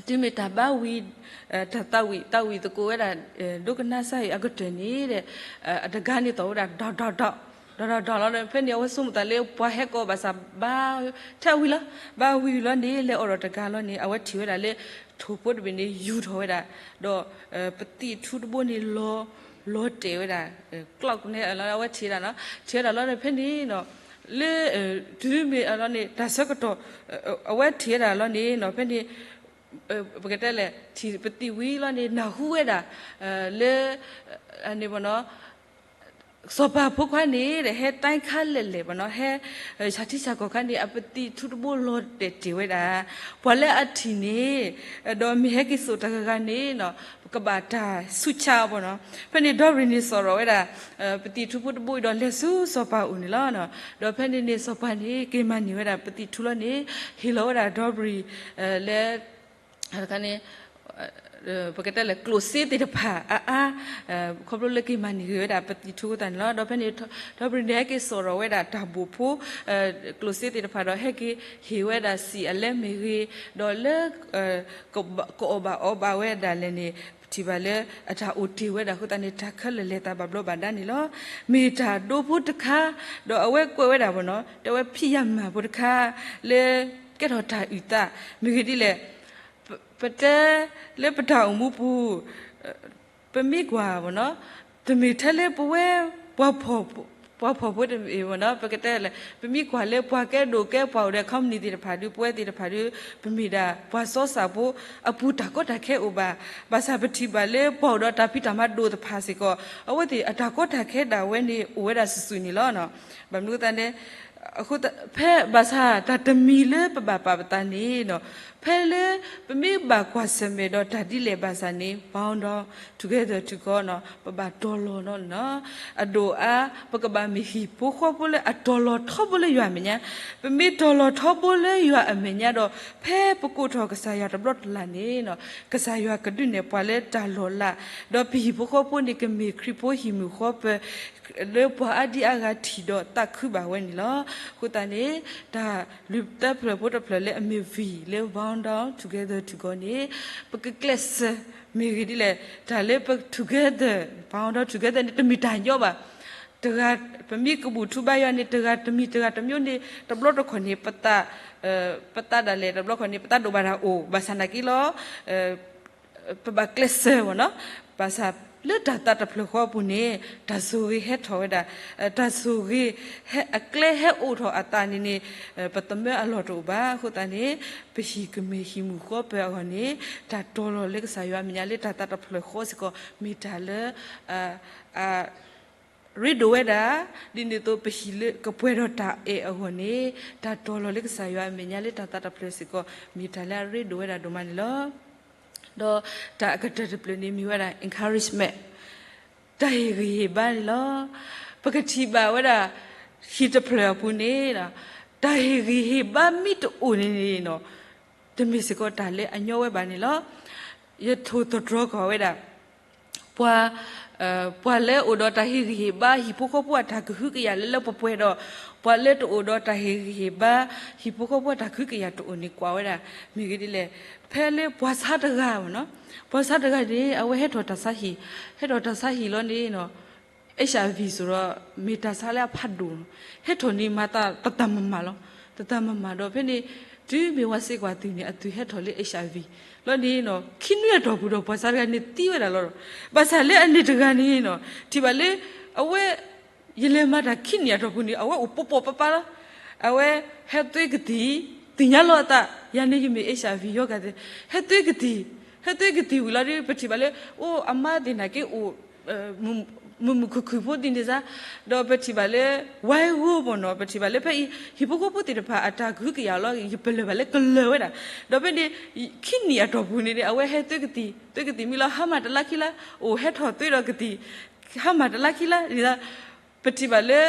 တုၤမ့ၢ်တၢ်ဘါဝံၤ တၢ်သးဝံၣ် သးဝံၣ်သကိးဝဲဒၣ် ဒိကနၣ်စၢ်အံၤအကတၢၢ်န့ၣ်ဒီး အတဂၤန့ၣ်သီၣ်ဝဲဒၣ် ဒီၣ်ဒီၣ်ဒီၣ် ဒီၣ်ဒီၣ်ဒီၣ်လီၤ. ဖဲန့ၣ် အဝဲဆိကမိၣ်သးလၢ ပှၤဟဲကိးဘၣ်ဆၣ် ဘါထဲအဝံၤလီၤ. ဘါဝံၤလီၤန့ၣ် လဲၤအိးထီၣ်တဂၤလီၤန့ၣ် အဝဲထံၣ်ဝဲဒၣ်လၢ ထိၣ်ဖိတဘ့ၣ်န့ၣ် ယူာ်ထီၣ်ဝဲဒၣ် ဒီး ပသံၣ်ထူတဘိန့ၣ် လီၤ လီၤတဲာ်ဝဲဒၣ် ကျီၣ်န့ၣ် အဝဲထံၣ်ဝဲဒၣ်နီၤ ထံၣ်ဝဲဒၣ်လီၤန့ၣ် ဖဲန့ၣ်နီၤ လၢ တုၤမ့ၢ်အလီၤန့ၣ် တၢ်ဆၢကတီၢ် အဝဲထံၣ်ဝဲဒၣ်လီၤန့ၣ်နီၤ ဖဲန့ၣ် ပကတဲလဲၣ် ထံၣ်ပသံၣ်ဝံၤလီၤန့ၣ် နၢ်ဟူဝဲဒၣ် လၢ န့ၣ်ဘၣ်နီၤ စီၤပၤဖိခွါန့ၣ်ဒီး ဟဲတၢ်ခါလဲၣ်လဲၣ်ဘၣ်နီၤ ဟဲ ဆၣ်ထံဆၣ်ကီၢ်ခါန့ၣ် အပသံၣ်ထူတဘိလီၤတဲာ်တ့ၢ်ဝဲဒၣ် ပှၤလၢအထံၣ်န့ၣ် ဒီးမ့ၢ်ဟဲက့ၤစိာ်တၢ်ဂၤဂၤန့ၣ်နီၤ ကဘၣ်တၢ်ဆူးဆါအီၤဘၣ်နီၤ. ဖဲန့ၣ် Dobrindt န့ၣ် စိာ်ထီၣ်ဝဲဒၣ် ပသံၣ်ထူဖိတဘိအံၤဒီး လဲၤဆူစီၤပၤအိၣ်န့ၣ်လီၤ. ဒီးဖဲန့ၣ်န့ၣ် စီၤပၤန့ၣ် က့ၤမၤန့ၢ်ဝဲဒၣ်ပသံၣ်ထူလီၤန့ၣ် ဟ့ၣ်လီၤဝဲဒၣ် Dobrindt လၢ န့ၣ် ပကတဲလဲၣ် ကျိၣ်စ့သ့ၣ်တဖၣ်အါအါ ခီဖျိလၢက့ၤမၤန့ၢ်ဂ့ၤဝဲဒၣ်ပသံၣ်ထူအဃိသတးန့ၣ်လီၤ. ဒီးဖဲန့ၣ် Dobrindt န့ၣ် ဟဲက့ၤစိာ်ထီၣ်ဝဲဒၣ်တၢ်ဘိၣ်ဖိ ကျိၣ်စ့သ့ၣ်တဖၣ်ဒီး ဟဲက့ၤဟ့ၣ်ဝဲဒၣ်စံာ်အလဲမ့ၢ်ဂ့ၤ ဒီးလၢ ကအီၣ်ဘၣ်အီဘၣ်ဝဲဒၣ်လဲာ်န့ၣ် ပထံၣ်ဘၣ်လၢအတၢ်အိၣ်တ့ၢ်ဝဲဒၣ်အဃိသတးန့ၣ် တၢ်ခဲလၢာ်လဲၤသးဘၣ်ဘျီးဘၣ်ဒါန့ၣ်လီၤ. မ့ၢ်တၢ်ဒိဖိတခါ ဒီးအဝဲကွဲးဝဲဒၣ်ဘၣ်နီၤ တဲဝဲဖံးယၤမၤဖိတခါ လၢကဲထီၣ်တၢ်အုၣ်သး မ့ၢ်ဂ့ၤဒ်လဲၣ် ပတဲလၢပတၢ်အိၣ်မူပူၤ ပမ့ၢ်ကွၢ်ဘၣ်နီၤ တမ့ၢ်ထဲလၢပဝဲ ပှၤဖှီၣ်ဖိတမ့ၢ်ဘၣ်နီၤ ပကတဲလဲၣ် ပမ့ၢ်ကွၢ်လၢပှၤကဲဒိၣ်ကဲပှၤအိၣ်ဒီး company သ့ၣ်တဖၣ်ဒီး ပဝဲသ့ၣ်တဖၣ်ဒီး ပမ့ၢ်ဒၣ်ပှၤစီစၢ်ဖိ အပူၤတၢ်ကီတၢ်ခဲအိၣ်ဘၣ်. ဘၣ်ဆၣ်ပထံၣ်ဘၣ်လၢပှၤအိၣ်ဒီးတၢ်ဖံးတၢ်မၤဒိၣ်တဖၣ်စ့ၢ်ကီး အဝဲသ့ၣ်အတၢ်ကီတၢ်ခဲဒၣ်ဝဲန့ၣ် အိၣ်ဝဲဒၣ်စုာ်စုာ်န့ၣ်လီၤ. ဘၣ်မနုၤအဃိသတးန့ၣ် ဖဲဘၣ်ဆၣ်တၢ်တမံၤလၢပဘၣ်ပာ်ပသးန့ၣ်နီၤ ဖဲလၢပမ့ၢ်ဘၣ်ကွၢ်ဆၢၣ်မဲာ်ဒီးတၢ်ဒ်လဲၣ်ဘၣ်ဆၣ်န့ၣ် bow down together to God နီၤ ပဘၣ်တီၤလီၤနီၤ အဒိၣ်အါ ပကဘၣ်မ့ၢ်ဟံၣ်ဖိဃီဖိလၢအတီၤလီၤထီဘိလၢယွၤအမဲာ်ညါ, ပမ့ၢ်တီၤလီၤထီဘိလၢယွၤအမဲာ်ညါဒီး ဖဲပကိးထီၣ်ကစၢ်ယွၤတဘျီတလၢ်န့ၣ်နီၤ ကစၢ်ယွၤကဒုးနဲၣ်ပှၤလၢတၢ်လီၤလး, ဒီးပဟံၣ်ဖိဃီဖိန့ၣ် ကမ့ၢ်ခရံာ်ဖိဟံၣ်မုၣ်ဃီပၢၤ လၢပှၤအါဒံအါဂၤထံၣ်ဒီးသးခုဘၣ်ဝဲန့ၣ်လီၤ. အဃိသတးန့ၣ် တၢ်လုၢ်တၢ်ပျၢၤဖိတဖျၢၣ်လၢအမ့ၢ် V လၢ bound down together to God န့ၣ် ပကကျဲးစၢး မ့ၢ်ဂ့ၢ်ဒ်လဲၣ်, တၢ်လၢပ together, bound down together န့ၣ် တမ့ၢ်တၢ်ညီဘၣ်. တဂၤ ပမ့ၢ်ကဘူၣ်ထူဘါယွၤန့ၣ် တဂၤတမံၤတဂၤတမျိုးန့ၣ် တဘျီတခီၣ်န့ၣ် ပသး ပသးဒၣ်လဲာ် တဘျီတခီၣ်န့ၣ် ပသးဒိၣ်ဘၣ်တၢ်အိၣ် ဘၣ်ဆၣ်နာ်က့လီၤ ပဘၣ်ကျဲးစၢးဘၣ်နီၤ, ဘၣ်ဆၣ်လၢတၢ်သးတဖျၢၣ်ဃီအပူၤန့ၣ် တၢ်ဆိၣ်ဂ့ၤဟဲထီၣ်ဝဲဒၣ်, တၢ်ဆိၣ်ဂ့ၤ အကျဲဟဲအိၣ်ထီၣ်အသးန့ၣ်န့ၣ် ပသမၢအလီၢ်တအိၣ်ဘၣ်. အဃိသတးန့ၣ် ပဟံၣ်ကမ့ၢ်ဟံၣ်မုာ်ဃီပၢၤအဂီၢ်န့ၣ် တၢ်တီၤလီၤလၢကစၢ်ယွၤအမဲာ်ညါလၢတၢ်သးတဖျၢၣ်ဃီစ့ၢ်ကီး မ့ၢ်တၢ်လၢ အရ့ဒိၣ်ဝဲဒၣ်, ဒ်န့ၣ်အသိး ပဟံၣ်လၢကပှဲၤဒီးတၢ်အဲၣ်အဂီၢ်န့ၣ် တၢ်တီၤလီၤလၢကစၢ်ယွၤအမဲာ်ညါလၢတၢ်သးတဖျၢၣ်စ့ၢ်ကီး မ့ၢ်တၢ်လၢအရ့ဒိၣ်ဝဲဒၣ်ဒိၣ်မးန့ၣ်လီၤ. ဒီးတၢ်အကတၢၢ်တဖျၢၣ်န့ၣ်မ့ၢ်ဝဲဒၣ် encouragement တၢ်ဟ့ၣ်ဂံၢ်ဟ့ၣ်ဘါန့ၣ်လီၤ. ပကထံၣ်ဘၣ်ဝဲဒၣ် ဟံၣ်တဖျၢၣ်အပူၤန့ၣ် တၢ်ဟ့ၣ်ဂံၢ်ဟ့ၣ်ဘါမ့ၢ်တအိၣ်န့ၣ်န့ၣ် တမ့ၢ်စ့ၢ်ကီးတၢ်လၢအညီဝဲဘၣ်န့ၣ်လီၤ. ယထိၣ်သတြီၤကွၢ်ဝဲဒၣ် ပှၤ ပှၤလၢအိၣ်ဒီးတၢ်ဟ့ၣ်ဂံၢ်ဟ့ၣ်ဘါ ဟံၣ်ဖိဃီဖိအတၢ်ကဟုကယာ်လၢလၢပှဲၤပှဲၤဒီး ပှၤလၢတအိၣ်ဒီးတၢ်ဟ့ၣ်ဂံၢ်ဟ့ၣ်ဘါ ဟံၣ်ဖိဃီဖိအတၢ်ကဟုကယာ်တအိၣ်န့ၣ်ကွၢ်ဝဲဒၣ် မ့ၢ်ဂ့ၢ်ဒ်လဲၣ်, ဖဲလၢပှၤဆါတဂၤမ့ၢ်နီၤ, ပှၤဆါတဂၤန့ၣ် အဝဲဟဲထီၣ်တၢ်ဆါဟံၣ်, ဟဲထီၣ်တၢ်ဆါဟံၣ်လီၤန့ၣ်နီၤ HIV စ့ၢ်ဒီး မ့ၢ်တၢ်ဆါလၢအဖးဒိၣ်နီၤ, ဟဲထီၣ်န့ၣ်မၤသးတတၢ်မၤမၤလီၤ, တတၢ်မၤမၤဒီးဖဲန့ၣ် တုၤမ့ၢ်ဝဲစ့ၢ်ကီးအသုးန့ၣ် အသုးဟဲထီၣ်လၢ HIV လီၤန့ၣ်နီၤ ခံနွံအတီၢ်ပူၤဒီးပှၤဆါတဂၤန့ၣ်သံဝဲဒၣ်လီၤ. ဘၣ်ဆၣ်လၢအန့ၣ်တဂၤန့ၣ်နီၤ ထံၣ်ဘၣ်လၢ အဝဲ ယလဲၤမၤတၢ်ခံနံၣ်အတီၢ်ပူၤန့ၣ် အဝဲအိၣ်ပိာ်ပိာ်ပၤပၤလီၤ. အဝဲဟဲသွံကသံၣ်, သ့ၣ်ညါလီၤအသး, ယၤန့ၣ်ယမ့ၢ် HIV ရောဂါသ့ၣ်, ဟဲသွံကသံၣ်, ဟဲသွံကသံၣ်ဝံၤလီၤဒီး ပထံၣ်ဘၣ်လၢ အိၣ်အမါသ့ၣ်နာ်က့အိၣ် မုာ်မုာ်ခုၣ်ခုၣ်ဖိသ့ၣ်န့ၣ်စ့ၢ်, ဒီးပထံၣ်ဘၣ်လၢ ဝါဂိၢ်မ့ၢ်နီၤ ပထံၣ်ဘၣ်လၢဖဲအံၤ ဟံၣ်ဖိဃီဖိသ့ၣ်တဖၣ်အတၢ်ကဟုကယာ်လီၤ ယပလၢၢ်ဘၣ်လၢကလၢၤဝဲဒၣ်, ဒီးဖဲန့ၣ် ခံနံၣ်အတီၢ်ပူၤန့ၣ်န့ၣ် အဝဲဟဲသွံကသံၣ်, သွံကသံၣ်မံလီၤ ဟါမၢ်တလါခံလါ, အိၣ်ဟဲထီၣ်သွံဒီးကသံၣ် ဟါမၢ်တလါခံလါန့ၣ် ပထံၣ်ဘၣ်လၢ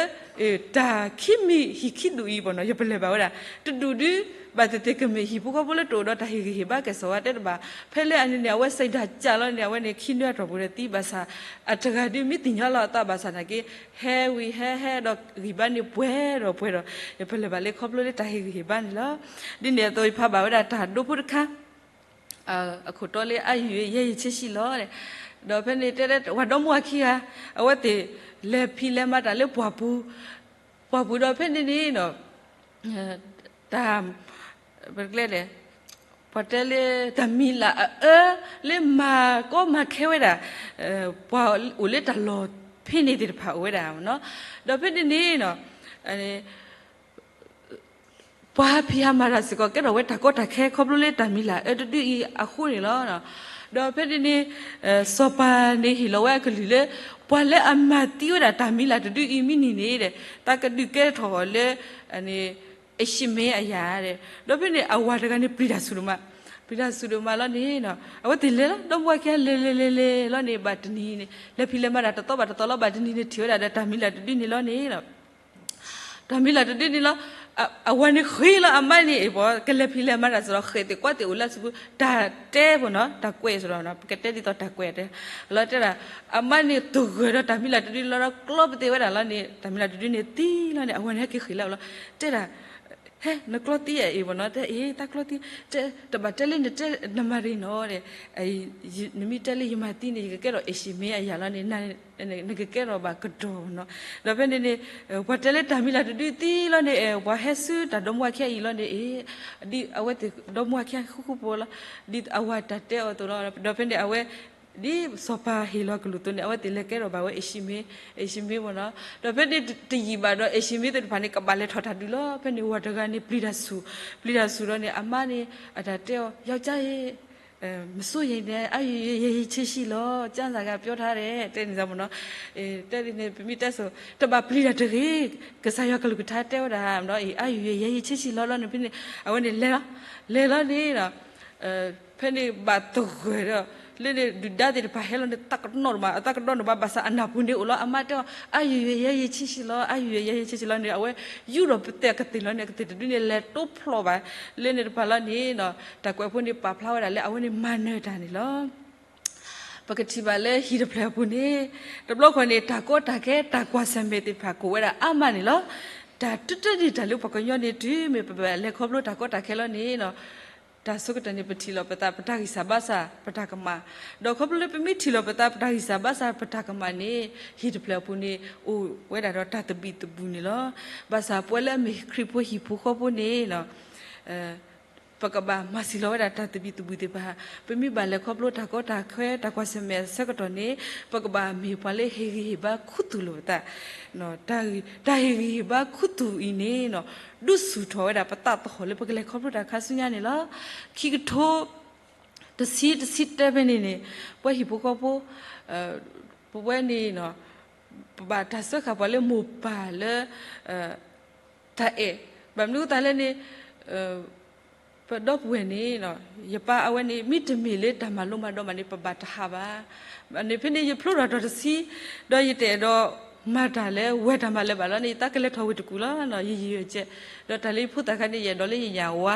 တၢ်ခံမံၤဟံၣ်ခံဒူၣ်အံၤမ့ၢ်နီၤ ယပလၢၢ်ဘၣ်ဝဲဒၣ်, တဒူၣ်ဒု ဘၣ်သ့ၣ်သ့ၣ်ကမ့ၢ်ဟံၣ်ဖိဃီဖိလၢတအိၣ်ဒီးတၢ်ဟ့ၣ်ဂံၢ်ဟ့ၣ်ဘါကဲၣ်ဆိးဝါတဲတဘၣ်, ဖဲလၢအန့ၣ်န့ၣ် အဝဲစံးတၢ်ကၢ်လီၤန့ၣ် အဝဲန့ၣ်ခံနွံအတီၢ်ပူၤဒီးသံဘၣ်ဆၣ်, အတဂၤဒုမ့ၢ်သ့ၣ်ညါလီၤအသးဘၣ်ဆၣ်နာ်က့ ဟဲဝံၤဟဲဟဲဒီးဂံၢ်ဘါန့ၣ်ပှဲၤဒီး ပှဲၤဒီး ယပလၢၢ်ဘၣ်လၢခီဖျိလၢတၢ်ဟ့ၣ်ဂံၢ်ဟ့ၣ်ဘါန့ၣ်လီၤ. ဒ်န့ၣ်အသိးယဖးဘၣ်ဝဲဒၣ်တၢ်ဒိဖိတခါ အခိၣ်တီလၢ အယုၢ်ယဲၢ်ယဆံးဆံးလီၤ, ဒီးဖဲန့ၣ်တဲ ပှၤဒီမါဝၤခံဂၤ အဝဲသ့ၣ်လဲၤဖံးလဲၤမၤတၢ်လၢပှၢ်ပူၤ, ပှၢ်ပူၤဒီးဖဲန့ၣ်န့ၣ် တၢ် ပကျဲလဲၣ် ပှၤတဲလၢတၢ်မံၤလၢ်အအၢ လၢမၤကီမၤခဲဝဲဒၣ် ပှၤအိၣ်လၢတၢ်လီၢ်ဖဲန့ၣ်သ့ၣ်တဖၣ်အိၣ်ဝဲဒၣ်နီၤ, ဒီးဖဲန့ၣ်န့ၣ် ပှၤဖံးဟးမၤတၢ်စ့ၢ်ကီး ကဲထီၣ်ဝဲတၢ်ကီတၢ်ခဲ ခီဖျိလၢတၢ်မံၤလၢ်အအၢတဒုအံၤအဃိန့ၣ်လီၤ. ဒီးဖဲန့ၣ်န့ၣ် စီၤပၤန့ၣ်ဟ့ၣ်လီၤဝဲအကလုၢ်လၢ ပှၤလၢအမၤသံဝဲဒၣ်တၢ်မံၤလၢ်တဒုအံၤမ့ၢ်န့ၢ်န့ၣ် တၢ်ကဒုးကဲထီၣ်အီၤလၢ အ့ၡမ့အယၤ, ဒီးဖဲန့ၣ် အဝၤတဂၤန့ၣ်ပျံၤတၢ်ဆူၣ်ဒိၣ်မး, ပျံၤတၢ်ဆူၣ်ဒိၣ်မးလီၤန့ၣ် အဝဲသ့ၣ်လဲၤလီၤ ဒီမါဝၤခံဂၤလဲၤလဲၤလဲၤလဲၤလီၤန့ၣ် ဘၣ်တနံၤန့ၣ် လဲၤဖံးလဲၤမၤတၢ်တသီဘၣ်တသီလီၤ ဘၣ်တနံၤန့ၣ်ထံၣ်ဝဲဒၣ်ဒီးတၢ်မံၤလၢ်တဒုန့ၣ်လီၤန့ၣ် တၢ်မံၤလၢ်တဒုန့ၣ်လီၤ. အဝၤန့ၣ်ဃ့လီၤအမါန့ၣ် အ့ၣ် ပှၤကလဲၤဖံးလဲၤမၤတၢ်စ့ၢ်ဒီး ဃဲးသ့ၣ်ကွၢ်သ့ၣ်အိၣ်လၢအစုပူၤ တၢ်တဲဖိနီၤ တၢ်ကွဲးစ့ၢ်ဒီး ပကတဲဒ်သိးတၢ်ကွဲးတဲ လီၤတဲဒၣ် အမါန့ၣ်တဂၢၢ်ဒီးတၢ်မံၤလၢ်တဒုန့ၣ်လီၤဒီး ကျီပသ့ၣ်ဝဲဒၣ်လီၤန့ၣ် တၢ်မံၤလၢ်တဒုန့ၣ်သံလီၤန့ၣ် အဝၤန့ၣ်ဟဲက့ၤဃ့ၢ်လၢအအိၣ်လီၤ တဲဒၣ် ဟဲ နကျီသံအ့ၣ် ပှၤနီၤ တဲအ့ၣ် တၢ်ကျီသံ တဲ တဘၣ်တဲလၢနတဲနမၤရံနီၤ နမ့ၢ်တဲလၢယမၤသံန့ၣ် ယကကဲထီၣ်အ့ၡမ့အယၤလီၤန့ၣ် နကကဲထီၣ်ဘၣ်ကတီၢ်နီၤ ဒီးဖဲန့ၣ်န့ၣ် ပှၤတဲလၢတၢ်မံၤလၢ်တဒုသံလီၤန့ၣ် ပှၤဟဲဆူတၢ်ဒီမါဝၤခံဂၤအံၤလီၤန့ၣ် အ့ၣ် ဒ်အဝဲသ့ၣ်ဒီမါဝၤခံဂၤဃူဃူဖိလီၤ ဒ်အဝၤတၢ်တဲအီၤအသိးလီၤ ဒီးဖဲန့ၣ်အဝဲ ဒ်စီၤပၤဟ့ၣ်လီၤကလုၢ်အသိးန့ၣ် အဝဲသ့ၣ်လဲၤကဲထီၣ်ဘၣ်ဝဲအ့ၣ်ၡမ့ အ့ၣ်ၡမ့မ့ၢ်နီၤ ဒီးဖဲန့ၣ်တယံာ်ဘၣ်ဒီး အ့ၣ်ၡမ့သ့ၣ်တဖၣ်န့ၣ် ကဘၣ်လဲၤထီၣ်တၢ်ဒုးလီၤ ဖဲန့ၣ်ဝၤတဂၤန့ၣ်ပျံၤတၢ်ဆူၣ် ပျံၤတၢ်ဆူၣ်ဒီးန့ၣ် အမါန့ၣ် အတၢ်တဲအီၤ ယောက်ျားရေ မစိုးရိမ်နဲ့ အယုၢ်ယဲယဆ့ဆံလီၤ ကျမ်းစာကပြောထားတယ် တဲန့ၣ်မ့ၢ်နီၤ တဲဒ်န့ၣ် ပမ့ၢ်တဲစိၤ တဘၣ်ပျံၤတၢ်တဂ့ၤ ကစၢ်ယွၤကလုၢ်ကထါတဲဝဲဒၣ် အယုၢ်ယဲယဆ့ဆံလီၤလီၤန့ၣ် ဖဲန့ၣ် အဝဲန့ၣ်လဲၤလီၤ လဲၤလီၤန့ၣ် ဖဲန့ၣ်ဘၣ်သဂၢၢ်ဒီး လၢန့ၣ်ဒုၣ်ဒါသ့ၣ်တဖၣ်ဟဲလီၤန့ၣ် သးကနီၣ်တမး အသးကနီၣ်တမး ဘၣ်ဆၣ်အနၢ်ပူၤန့ၣ်အိၣ်လီၤ အမါတဲအီၤ အယုၢ်ယဲယဆ့ဆံလီၤ အယုၢ်ယဲယဆ့ဆံလီၤန့ၣ် အဝဲယူၢ်ဒီးပသဲးကသ့ၣ်လီၤန့ၣ် အကသ့ၣ်တဒုန့ၣ် လဲၤတိဖျိးဘၣ် လၢန့ၣ်တဖၣ်လီၤန့ၣ် တၢ်ကွဲးဖိန့ၣ်ပာ်ဖျါဝဲဒၣ်လၢအဝဲန့ၣ်မၤနၢၤတၢ်န့ၣ်လီၤ ပကထံၣ်ဘၣ်လၢဟံၣ်တဖျၢၣ်အပူၤန့ၣ် တဘျီဃီန့ၣ် တၢ်ကီတၢ်ခဲ တၢ်ကွၢ်ဆၢၣ်မဲာ်သ့ၣ်တဖၣ်ကအိၣ်ဝဲဒၣ်အါမးန့ၣ်လီၤ. တၢ်တတၢၢ်န့ၣ် တၢ်လၢပှၤကညီန့ၣ် တုၤမ့ၢ်ပလဲၤခီဖျိတၢ်ကီတၢ်ခဲလီၤန့ၣ် တၢ်ဆၢကတီၢ်န့ၣ် ပထံၣ်လီၤပသး ပတၢ်ဂံၢ်စၢ်ဘါစၢ် ပတၢ်ကမၣ်, ဒီးခီဖျိလၢပမ့ၢ်ထံၣ်လီၤပသး ပတၢ်ဂံၢ်စၢ်ဘါစၢ် ပတၢ်ကမၣ်န့ၣ် ဟံၣ်တဖျၢၣ်အပူၤန့ၣ် အိၣ်ဝဲဒၣ်ဒီးတၢ်သဘံၣ်သဘုၣ်န့ၣ်လီၤ. ဘၣ်ဆၣ်ပဝဲလၢအမ့ၢ်ခရံာ်ဖိဟံၣ်ဖိဃီဖိန့ၣ် ပကဘၣ်မၤစှၤလီၤဝဲဒၣ်တၢ်သဘံၣ်သဘုၣ်သ့ၣ်တဖၣ်, ပမ့ၢ်ဘၣ်လဲၤခီဖျိတၢ်ကီတၢ်ခဲ တၢ်ကွၢ်ဆၢၣ်မဲာ်အဆၢကတီၢ်န့ၣ် ပကဘၣ်မ့ၢ်ပှၤလၢဟ့ၣ်ဂံၢ်ဟ့ၣ်ဘါခူသူၣ်လိာ်ပသး, တၢ်ဟ့ၣ်ဂံၢ်ဟ့ၣ်ဘါခူသူၣ်အံၤန့ၣ် ဒုးဆူၣ်ထီၣ်ဝဲဒၣ်ပသးသဟီၣ်လၢပကလဲၤခီဖျိတၢ်ခါဆူညါန့ၣ်လီၤ. ခံကထိတဆံ တဆံတၢဖဲန့ၣ်န့ၣ် ပှၤဟံၣ်ဖိဃီဖိ ပဝဲန့ၣ် ပဘၣ်တၢ်စၢဃာ်ပှၤလၢမိၢ်ပၢ်လၢ တၢ်အဲၣ်, ဘၣ်မနုၤအဃိသတးလဲၣ်န့ၣ် ပဒီပုၢ်ဝဲၢ်န့ၣ် ယပၢ်အဝဲန့ၣ် မ့တမ့ၢ်လၢတၢ်မၤလိမၤဒိးဘၣ်န့ၣ် ပဘၣ်တဟးဘၣ်. န့ၣ်ဖဲန့ၣ် ယဖျိထီၣ်တဆံ ဒီးယတအဲၣ်ဒိးမၤတၢ်လၢဝဲတၢ်မၤလၢၤဘၣ်လီၤန့ၣ် ယသးကလဲၤထီၣ်ဝ့ၢ်တကူၣ်လီၤ. ယယံာ်ယကဲ, ဒီးတၢ်လၢယဖိသၣ်ခါန့ၣ် ယအဲၣ်ဒိးလၢယညၣ်ဝါ,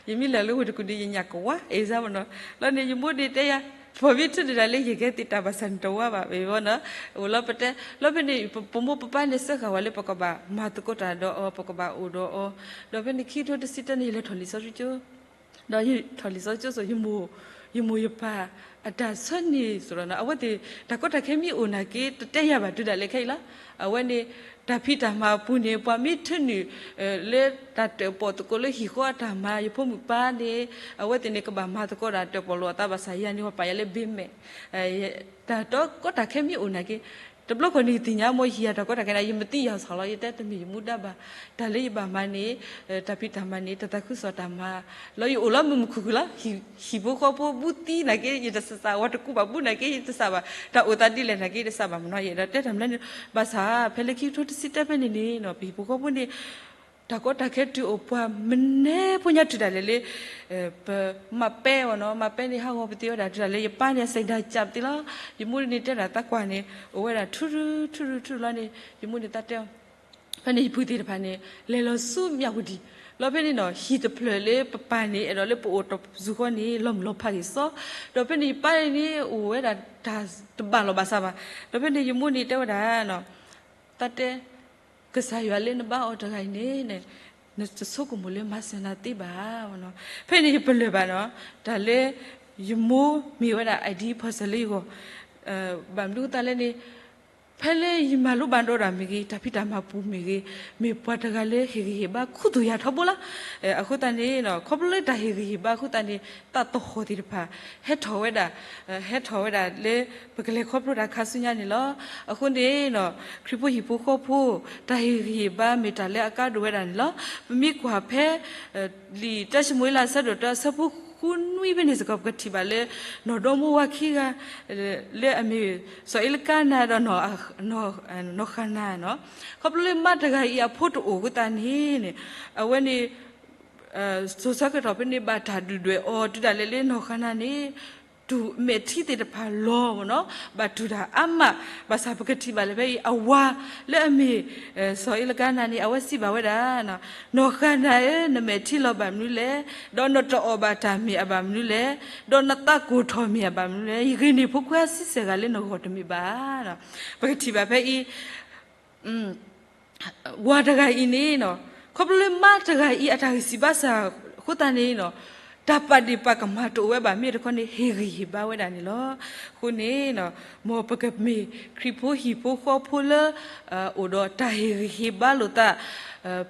ယမ့ၢ်လဲၤလၢဝ့ၢ်တကူၣ်န့ၣ် ယညၣ်ကဝါ အ့ၣ်စၢ်မနီၤ. လီၤန့ၣ် ယမိၢ်န့ၣ်တဲယၤ ပှၤမ့ၢ်ထုးန့ၢ်တၢ်လၢယကဲသ့ၣ်တၢ်ဘၣ်ဆၣ်န့ၣ် တဝါဘၣ် ဝဲနီၤ. အိၣ်လီၤပတဲ လီၤဖဲန့ၣ် ပမိၢ်ပပၢ်န့ၣ် စၢဃာ်ဝဲလၢပကဘၣ်မၤသကိးတၢ်ဒီးအီၤ ပကဘၣ်အိၣ်ဒီးအီၤ, ဒီးဖဲန့ၣ်ခံကထိတဆံတၢန့ၣ် ယလဲၤထီၣ်လံာ်စီဆှံကၠိ ဒီးယထီၣ်လံာ်စီဆှံကၠိစိ ယမိၢ်ယပၢ်အတၢ်ဆၢန့ၣ်စိလီၤနီၤ. အဝဲသ့ၣ် တၢ်ကီတၢ်ခဲမ့ၢ်အိၣ်နာ်က့ တတဲယၤဘၣ်တုၤဒၣ်လဲာ်ခဲအံၤလီၤ. အဝဲန့ၣ် တၢ်ဖံးတၢ်မၤအပူၤန့ၣ် ပှၤမ့ၢ်ထုးန့ၢ် လၢတၢ်တၢၣ်ပီၣ်သကိးလၢဟံၣ်ဃီအတၢ်မၤ ယဖိမုၣ်ပၢ်န့ၣ် အဝဲသ့ၣ်န့ၣ် ကဘၣ်မၤသကိးတၢ်တၢၣ်ပီၣ်လိာ်အသးဘၣ်ဆၣ် ယၤန့ၣ် ပှၤပာ်ယၤလၢ ဘ့မဲာ် တၢ်ကီတၢ်ခဲမ့ၢ်အိၣ်နာ်က့ တဘျီခီန့ၣ် ယသ့ၣ်ညါမ့ၢ်ယဟံၣ်အတၢ်ကီတၢ်ခဲန့ၣ် ယမ့ၢ်သံယၤစီၤလီၤ ယတဲတမ့ၢ်ယမူဒါဘၣ်. တၢ်လၢယဘၣ်မၤန့ၣ် တၢ်ဖံးတၢ်မၤန့ၣ် တၢ်သးခုကစီၣ်တၢ်မၤ လီၤယအိၣ်လၢမုာ်မုာ်ခုၣ်ခုၣ်လီၤ. ဟံၣ်ဖိဃီဖိဘူးသံနာ်က့ ယတစးစး ဝၤတကူဘၣ်ဘူးနာ်က့ ယတစးဘၣ် တၢ်အိၣ်သးဒ်လဲၣ်နာ်က့ ယတစးဘၣ်မနီၤ ယအဲၣ်ဒိးတဲတၢ်မနုၤန့ၣ် ဘၣ်ဆၣ် ဖဲလၢခံကထိတဆံတၢဖဲန့ၣ်န့ၣ် ပဟံၣ်ဖိဃီဖိန့ၣ် တၢ်ကီတၢ်ခဲတုၤအိၣ်ပှၤမနုၤဖိညါတုၤဒၣ်လဲာ်လၢ ပမၤပဲဝဲနီၤ မၤပဲန့ၣ် ဟးဂီၤပသ့ဝဲဒၣ်တုၤဒၣ်လဲာ် ယပၢ်န့ၣ် အစံးဒၣ်ကၢ်ပသ့လီၤ. ယမိၢ်န့ၣ်တဲဒၣ်သးကွၢ်န့ၣ် အိၣ်ဝဲဒၣ်ထူရူထူရူထူရူလီၤန့ၣ် ယမိၢ်န့ၣ်သးတဲအီၤ ဖဲန့ၣ်ယပုၢ်သ့ၣ်တဖၣ်န့ၣ် လဲၤလီၤဆူမၠးဝတံၣ် လီၤဖဲန့ၣ်နီၤ ဟံၣ်တဖျၢၣ်လၢပပၢ်န့ၣ် အဲၣ်ဒိးလၢပအိၣ်တစူၤဃီန့ၣ် လီၤမုၢ်လီၤဖးက့ၤစီ ဒီးဖဲန့ၣ်ယပၢ်န့ၣ် အိၣ်ဝဲဒၣ်တၢ်တဘၣ်လီၤဘၣ်စးဘၣ် ဒီးဖဲန့ၣ်ယမိၢ်န့ၣ်တဲဝဲဒၣ် သးတဲ ကစၢ်ယွၤလၢနဘါအီၤတဂၤအံၤန့ၣ် နတဆိကမိၣ်လၢမၤစၢၤနၤသ့ဘၣ်. ဖဲန့ၣ်ယပလၢၢ်ဘၣ်နီၤ တၢ်လၢ ယမိၢ်မ့ၢ်ဝဲဒၣ် ideal person လၢယဂီၢ် ဘၣ်မနုၤအဃိသတးလဲၣ်န့ၣ် ဖဲလၢယမၤလိဘၣ်ဒီးတၢ်မ့ၢ်ဂ့ၤ တၢ်ဖံးတၢ်မၤပူၤမ့ၢ်ဂ့ၤ မ့ၢ်ပှၤတဂၤလၢဟ့ၣ်ဂံၢ်ဟ့ၣ်ဘါခူသူၣ်ယၤထီဘိလီၤ. အဃိသတးန့ၣ် ခီဖျိလၢတၢ်ဟ့ၣ်ဂံၢ်ဟ့ၣ်ဘါအဃိသတးန့ၣ် သးသဟီၣ်သ့ၣ်တဖၣ် ဟဲထီၣ်ဝဲဒၣ် ဟဲထီၣ်ဝဲဒၣ်လၢ ပကလဲၤခီဖျိတၢ်ခါဆူညါန့ၣ်လီၤ. အဃိန့ၣ် ခရံာ်ဖိဟံၣ်ဖိဃီဖိ တၢ်ဟ့ၣ်ဂံၢ်ဟ့ၣ်ဘါမ့ၢ်တၢ်လၢအကါဒိၣ်ဝဲဒၣ်န့ၣ်လီၤ. ပမ့ၢ်ကွၢ်ဖဲ လံာ်တၢၡမူၤအ့လး အဆၢဒိၣ်တၢ အဆၢဖိဃုနွံဖဲန့ၣ်စ့ၢ်ကီး ပကထံၣ်ဘၣ်လၢ နီၢ်ဒီမါဝၤခံဂၤ လၢအမ့ၢ် စီၤအ့လကါနၤဒီး နီၢ်ဃၤနၤနီၤ. ခီဖျိလၢမါတဂၤအံၤအဖိတအိၣ်အဃိသတးန့ၣ်န့ၣ် အဝဲန့ၣ် စိၤဆၢကတီၢ်ဖဲန့ၣ် ဘၣ်တၢ်ဒုၣ်ဒွဲၣ်အီၤ တုၤဒၣ်လဲာ်လၢနီၢ်ဃၤနၤန့ၣ် တူၢ်မဲာ်ထံသ့ၣ်တဖၣ်လီၤမ့ၢ်နီၤ ဘၣ်တူၢ်တၢ်အါမး ဘၣ်ဆၣ်ပကထံၣ်ဘၣ်လၢဖဲအံၤ အဝၤလၢအမ့ၢ် စီၤအ့လကါနၤန့ၣ် အဝဲစံးဘၣ်ဝဲဒၣ် နီၢ်ဃၤနၤဧၢ, နမဲာ်ထံလီၤဘၣ်မနုၤလဲၣ်, ဒီးနတအီၣ်ဘၣ်တၢ်မ့ၢ်အဘၣ်မနုၤလဲၣ်, ဒီးနသးကိၢ်ထီၣ်မ့ၢ်အဘၣ်မနုၤလဲၣ်, ယဂ့ၤန့ၢ်ဖိခွါဆံဆဲၣ်ဂၤလၢနဂီၢ်တမ့ၢ်ဘၣ်. ပကထံၣ်ဘၣ်ဖဲအံၤ ဝၤတဂၤအံၤန့ၣ် ခီဖျိလၢမါတဂၤအံၤ အတၢ်ဂံၢ်စၢ်ဘါစၢ်အဃိသတးန့ၣ် တၢ်ပာ်ဒ့ၣ်ပာ်ကမၣ်တအိၣ်ဝဲဘၣ် မ့ၢ်တခီန့ၣ် ဟ့ၣ်ဂံၢ်ဟ့ၣ်ဘါဝဲဒၣ်န့ၣ်လီၤ. အဃိန့ၣ် မ်ပကမ့ၢ်ခရံာ်ဖိဟံၣ်ဖိဃီဖိလၢ အိၣ်ဒီးတၢ်ဟ့ၣ်ဂံၢ်ဟ့ၣ်ဘါလိာ်သး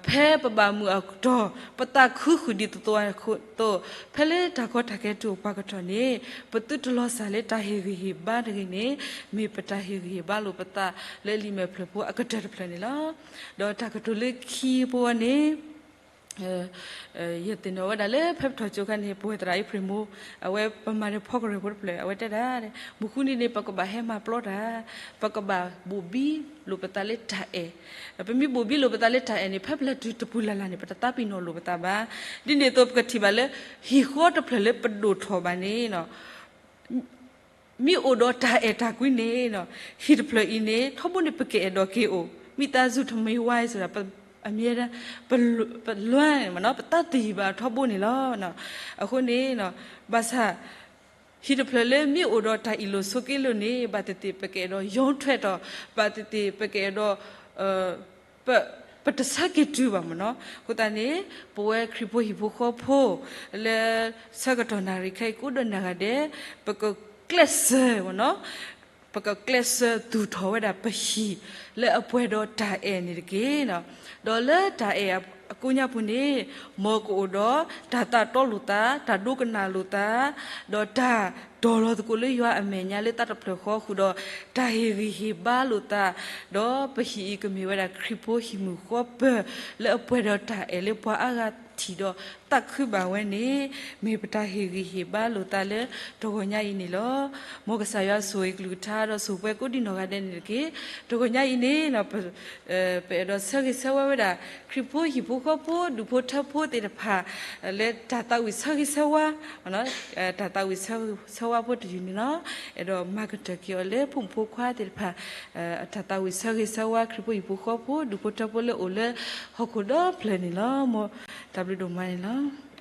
ဖဲပဘၣ်မုာ်အကတီၢ် ပသးခုဃုာ်ဒ်သိးသိးအသိး ဖဲလၢတၢ်ကီတၢ်ခဲတုၤအိၣ်ပှၤကတီၢ်န့ၣ် ပသုတလီၤစၢ်လၢတၢ်ဟ့ၣ်ဂံၢ်ဟ့ၣ်ဘါတဂ့ၤန့ၣ် မ့ၢ်ပတၢ်ဟ့ၣ်ဂံၢ်ဟ့ၣ်ဘါလိာ်ပသးလၢလံာ်မဲာ်ဖျၢၣ်ဖိအကတၢၢ်တဖျၢၣ်န့ၣ်လီၤ. ဒီးတၢ်ကတိၤလၢခံဖိန့ၣ် ယသ့ၣ်နီၣ်ဝဲဒၣ်လၢဖဲပထီၣ်ကၠိခါန့ၣ် ပဝဲသရၣ်အ့ဖြ့ၣ်မိၢ် အဝဲပမၤတၢ်ဖီကရၢၢ်ဖိတဖျၢၣ် အဝဲတဲဒၣ် မုၢ်ဃုနံၤန့ၣ် ပကဘၣ်ဟဲမၤပျီတၢ် ပကဘၣ်ဘိၣ်ဘံလိာ်ပသးလၢတၢ်အဲၣ်, ပမ့ၢ်ဘိၣ်ဘံလိာ်ပသးလၢတၢ်အဲၣ်န့ၣ် ဖဲပလဲၤတုၤတပူၤလၢ်လၢ်န့ၣ် ပတသးပ့ၤနီၣ်လိာ်ပသးဘၣ်. ဒ်န့ၣ်အသိးပကထံၣ်ဘၣ်လၢ ဟံၣ်ဃီတဖျၢၣ်လၢပဒိၣ်ထီၣ်ဘၣ်န့ၣ် မ့ၢ်အိၣ်ဒီးတၢ်အဲၣ်တၢ်ကွံန့ၣ် ဟံၣ်တဖျၢၣ်အံၤန့ၣ် ထီဘိန့ၣ် ပကအဲၣ်ဒိးက့ၤအိၣ် မိသားစုထမင်းဝိုင်းဆိုတာ အမြဲတမ်း ပလွဲ ပသးသယုၢ်ဘၣ်ထီဘိန့ၣ်လီၤ. အဃိန့ၣ် ဘၣ်ဆၣ် ဟံၣ်တဖျၢၣ်လၢမ့ၢ်အိၣ်ဒီးတၢ်အ့ၣ်လိာ်ဆိးက့လိာ်န့ၣ် ဘၣ်သ့ၣ်သ့ၣ်ပကအဲၣ်ဒိး ယီထွဲး ဒီး ဘၣ်သ့ၣ်သ့ၣ်ပကအဲၣ်ဒိး ပ ပတဆၢက့ၤတုၤဘၣ်မ့ၢ်နီၤ. အဃိသတးန့ၣ် ပဝဲခရံာ်ဖိဟံၣ်ဖိဃီဖိ လၢဆၢကတီၢ်နၣ်ရံၣ်ခဲအံၤ ကအိၣ်ဒီးနၤဂၤဒဲး ပကကျဲးစၢးမ့ၢ်နီၤ, ပကကျဲးစၢးသူၣ်ထီၣ်ဝဲဒၣ်ပဟံၣ် လၢအပှဲၤဒီးတၢ်အဲၣ်န့ၣ်တက့ၢ်. ဒီးလၢတၢ်အဲၣ်အကိးညါပူၤန့ၣ် မ်ကအိၣ်ဒီးတၢ်သးတီလိာ်သး, တၢ်ဒိကနၣ်လိာ်သး, ဒီးတၢ်တီၤလီၤသကိးလၢယွၤအမဲာ်ညါလၢသးတဖျၢၣ်ဃီအဃိဒီး တၢ်ဟ့ၣ်ဂံၢ်ဟ့ၣ်ဘါလိာ်သး, ဒီးပဟံၣ်အံၤကမ့ၢ်ဝဲဒၣ်ခရံာ်ဖိဟံၣ်မုၢ်ဃီပၢၢ် လၢအပှဲၤဒီးတၢ်အဲၣ်လၢပှၤအါဂၤထံၣ်ဒီးသးခုဘၣ်ဝဲန့ၣ် မ့ၢ်ပတၢ်ဟ့ၣ်ဂံၢ်ဟ့ၣ်ဘါလိာ်သးလၢတဂီၤညါအံၤန့ၣ်လီၤ. မ်ကစၢ်ယွၤဆိၣ်ဂ့ၤကလုၢ်ကထါဒီးဆိၣ်ပှဲၤကိးဒံနီၢ်ဂၤဒဲးန့ၣ်တက့ၢ်. တဂီၤညါအံၤန့ၣ် ပအဲၣ်ဒိးဆၢဂ့ၤဆၢဝါဝဲဒၣ် ခရံာ်ဖိဟံၣ်ဖိဃီဖိ ဒူၣ်ဖိထၢဖိသ့ၣ်တဖၣ် လၢတၢ်သးဝံၣ်ဆၢဂ့ၤဆၢဝါ တၢ်သးဝံၣ်ဆၢဂ့ၤဆၢဝါဖိတယုၢ်န့ၣ်လီၤ. အဲၣ်ဒိးမၤကတၢၢ်က့ၤအီၤလၢဖိမုၣ်ဖိခွါသ့ၣ်တဖၣ် တၢ်သးဝံၣ်ဆၢဂ့ၤဆၢဝါ ခရံာ်ဖိဟံၣ်ဖိဃီဖိ ဒူၣ်ဖိထၢဖိလၢအိၣ်လၢဟီၣ်ခိၣ်ဒီဖျၢၣ်န့ၣ်လီၤ. မ်တၢ်ဘျုးဒိၣ်မးန့ၣ်လီၤ.